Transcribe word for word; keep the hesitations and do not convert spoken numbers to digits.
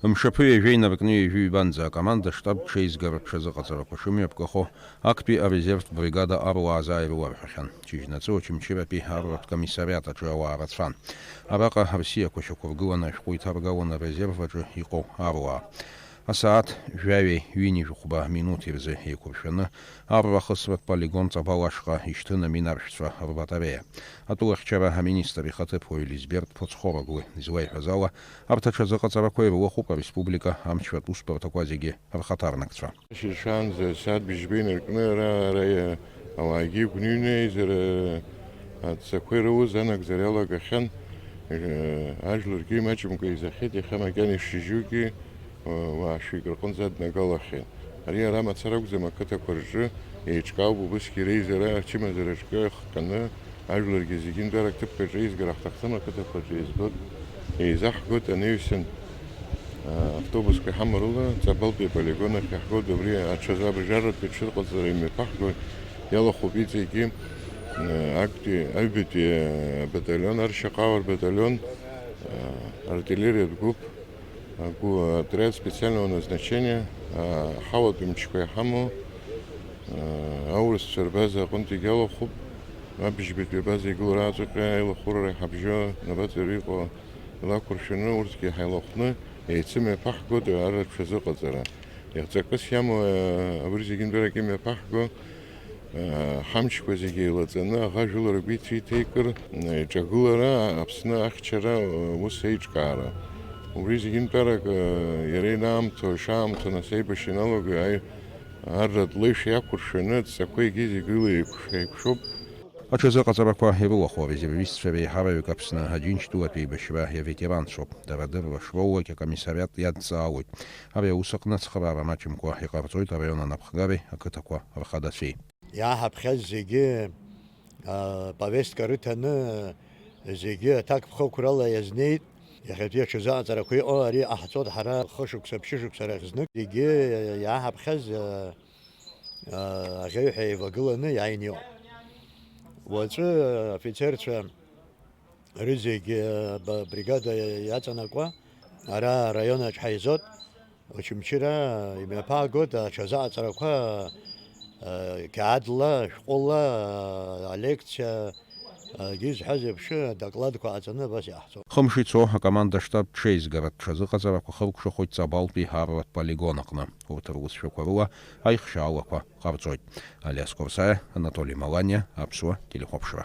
Мшаԥы ҩажәа инаркны ҩажәи ҩбанӡа акоманда штаб ҽеизгара ҽазыҟаҵарақәа шымҩаԥгахо, актәи арезервтә бригада аруаа заа ирыларҳәахьан. Чыжьнаҵы Очамчыратәи арратә комиссариат аҿы ауаа рацәан. Араҟа рсиақәа шьақәыргыланы ашәҟәы иҭаргалон арезерв аҿы иҟоу аруаа. Асааҭ жәаҩеи ҩынҩажәи хәба минуҭи рзы еиқәыршәаны, арра ахысратә полигон Ҵабал ашҟа ишьҭын аминаршәцәа рбатареиа. Атәылахьчара аминистр ихаҭыԥуаҩ Лизберт Ԥуцхороглы излеиҳәаз ала, арҭ аҽазыҟаҵарақәа ирылахәуп ареспублика амчратә усбарҭақәа зегьы рхаҭарнакцәа. Шьыжьаанӡа асааҭ быжьба инаркны ара, ара, ауаагьы гәныҩны еизара адҵақәа ирауз анагӡара иалагахьан. Э, ажәларгьы имаҷымкәа еизахьеит, иахьа макьана ишжьугьы, э, уаа шәҩык рҟынӡа аднагалахьеит. Ари ара мацара акәӡам, ақыҭақәа рҿы еиҿкаауп убысгьы реизара ачымазараҿгьы ахҟьаны, ажәларгьы зегьынтәарак ҭыԥк аҿы еизгара ҳҭахӡам, ақыҭақәа рҿы еизгоит, еизаҳгоит анаҩсан. Автобусқәа иҳамоу рыла Ҵабалтәи аполигон ахь иаҳгоит, убри аҽазы абжьаратәи аҽырҟаҵара имҩаԥаҳгоит, иалахәуп иҵегьы, актәи аҩбатәи абаталион, аршьаҟауа рбаталион, артиллериатә гәыԥ, агәы-, отряд специального назначения, аҳауатәи мчқәа иҳамоу, аурысцәа рбаза аҟынтәигьы иалахәуп, абжьбатәи абаза игылоу рааҵәҟьа аилахәырара иҳабжьо набаҵаҩы иҟоу илақәыршәаны, урҭгьы ҳаилахәны, еицымҩаԥаҳгоит арратә шәазыҟаҵара. Иаҵакыс иамоу, абри зегьынтәарак имҩаԥаҳго, ҳамчқәа зегьы еилаҵаны, аӷа жәылара гәы иҭеиҭеикыр, иҿагылара, Аԥсны ахьчара, ус еиҿкаара. Убри зегьынтәарак, иара инаамҭоу, ишаамҭоу, нас аибашьра иналагои, аи-, арратә леишәа иақәыршәаны, адҵақәа егьи зегьы ила еиқәшәа-, еиқәшәоуп. Аҽазыҟаҵарақәа ирылахәу арезервистцәа реиҳараҩык Аԥсны Аџьынџьтәылатәи еибашьра иаветеранцәоуп. Дара дырра шроулак акомиссариат иадҵаауеит. Ари аус аҟны ацхыраара маҷымкәа иҟарҵоит араион анапхгареи ақыҭақәа рхадацәеи. Иааҳаԥхьаз зегьы, а, повестка рыҭаны, зегьы аҭакԥхықәрала иазнеит. Иахьатәи аҽазыҟаҵарақәа иҟоу ари ҟаҳҵоит ҳара хышықәса, ԥшьышықәса рахь знык. Зегьы иааҳаԥхьаз, а, а, аӷьеҩҳәа еивагыланы иааины иҟоуп. Уаҵәы афицерцәа рызегь, а, ба-, бригада иаҵанакуа, ара араион аҿы ҳаизоит. Очамчыра имҩаԥаагоит аҽазыҟаҵарақәа, а, қьаадла, шәҟәыла, а, алекциа, а, егьи зҳәаз еиԥш, адокладқәа ҟаҵаны абас иҟаҳҵоит. Хымш ицо акоманда штаб ҽеизгаратә ҽазыҟаҵарақәа хыркәшахоит Ҵабалтәи арратә полигон аҟны. Урҭ русшәақәа рыла аихшьаалақәа ҟарҵоит. Алиас Қәарсаиа, Анатоли Маланиа, Аԥсуа телехәаԥшра.